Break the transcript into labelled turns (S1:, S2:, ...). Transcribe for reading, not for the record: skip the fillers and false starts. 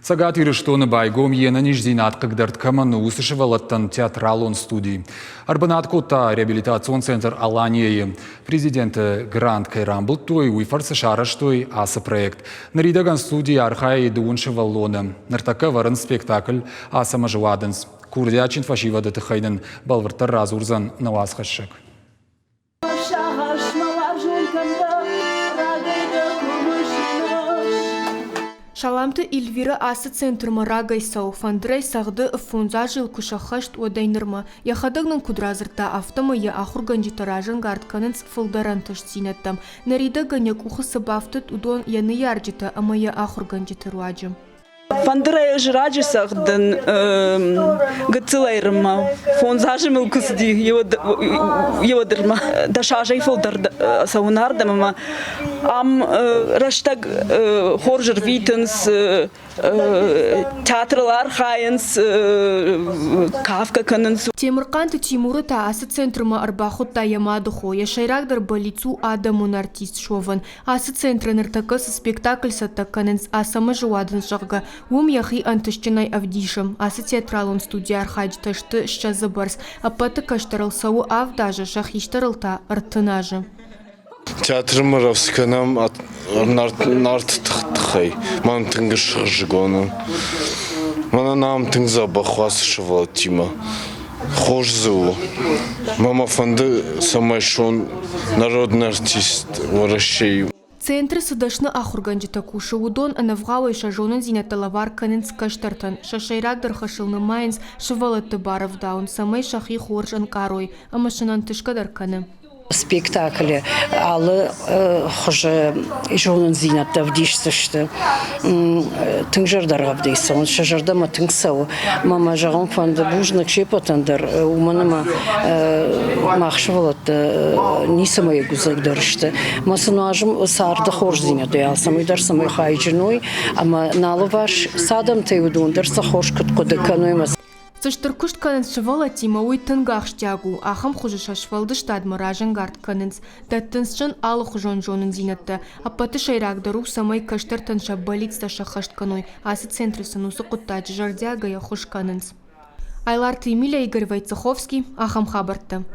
S1: Цӕгат Ирыстоны байгом йе нӕниздзинад хъыгдӕрд кӕмӕн у, уыцы сывӕллӕттӕн театралон студи. Ӕрбынат кодта реабилитацион центр Алания-йы. Президенты грант кӕй рамбылдтой, уый фӕрцы сарӕзтой ацы проект. Ныридӕгӕн студийы архайы дыууын сывӕллоны. Ныртӕккӕ ӕвӕрынц спектакль Ацӕмӕзы уадындз. Курдиатджын фӕсивӕды тыххӕй нын бӕлвырддӕр радзурдзӕн нӕ уацхӕссӕг.
S2: Саламты Эльвирӕ ацы центрмӕ рагӕй цӕуы, фӕндырӕй цӕгъды фондз азы йыл куы сӕххӕст, уӕдӕй нырмӕ. Йӕхӕдӕг нын куыд радзырдта, афтӕмӕй йӕ ахуыргӕнджытӕ разӕнгард кӕнынц фылдӕр ӕнтыстдзинӕдтӕм. Ныридӕгӕн йӕ къухы цы бафтыд, уыдон йӕ ныййарджытӕ ӕмӕ йӕ ахуыргӕнджыты руаджы.
S3: Фӕндырӕй ӕз раджы цӕгъдын гыццылӕй рынмӕ. Фондз азы мыл куы цыди, еуӕдырмӕ. Дӕс азӕй фылдӕр цӕуын ардӕм ӕмӕ ам рӕстӕг хорз ӕрвитынц, театрыл архайынц, кафгӕ кӕнынц.
S2: Темырхъанты Тимуры та ацы центрмӕ ӕрбахуыдта йӕ мадыхо. Йӕ сӕйрагдӕр бӕллиц у адӕмон артист суӕвын. Ацы центры ныртӕккӕ цы спектакль цӕттӕ кӕнынц Ацӕмӕзы уадындз, зӕгъгӕ, уым йӕхи ӕнтыстджынӕй ӕвдисы. Ацы театралон студийы архайджытӕ сты ссӕдзы бӕрц. Ӕппӕты кӕстӕрыл цӕуы авд азы, сӕ хистӕрыл та 30 азы.
S4: Театры мы рӕвдз кӕнӕм Нарты тыххӕй. Мӕн тынг схъызгон у. Мӕнӕн ам тынг дзӕбӕх у ацы сывӕллӕттимӕ. Хорз дзы у. Мӕ мӕ фӕнды, цӕмӕй суон народный артист Уӕрӕсейы.
S2: Центры цы дӕсны ахуыргӕнджытӕ кусы, уыдон ӕнӕвгъауӕй сӕ зонындзинӕдтӕ лӕвар кӕнынц кӕстӕртӕн. Сӕ сӕйрагдӕр хӕсыл нымайынц сывӕллӕтты барӕвдауын, цӕмӕй сӕхи хорз ӕнкъарой ӕмӕ сын ӕнтысгӕ дӕр кӕны.
S5: Спектаклы алы хуызы зонындзинӕдтӕ ӕвдисдзысты. Тынг зӕрдӕргъӕвдӕй цӕуынц, сӕ зӕрдӕмӕ тынг цӕуы. Мӕ мӕ зӕгъын фӕнды бузныг се ппӕтӕн дӕр, уымӕн ӕмӕ мах сывӕллӕттӕ ницӕмӕй ӕгуыдзӕгдӕр сты. Мӕ сын уарзын царды хорздзинӕдтӕй алцӕмӕй дӕр цӕмӕй хайджын уой ӕмӕ нӕ алыварс цы адӕмтӕй уыдон дӕр сӕ хорз куыд хъуыды кӕной ӕмӕ
S2: Цы стыр куыст кӕнынц сывӕллӕттимӕ, уый тынг ахсджиаг у. Ахӕм хуызы сӕ сфӕлдыстадмӕ разӕнгард кӕнынц, дӕттынц сын алыхуызон зонындзинӕдтӕ. Ӕппӕты сӕйрагдӕр у, цӕмӕй кӕстӕртӕн сӕ бӕллицтӕ сӕххӕст кӕной. Ацы центры сын уыцы хъуыддаджы зӕрдиагӕй ӕххуыс кӕнынц. Айларты Емеля, Игорь Войцеховский, ахӕм хабӕрттӕ.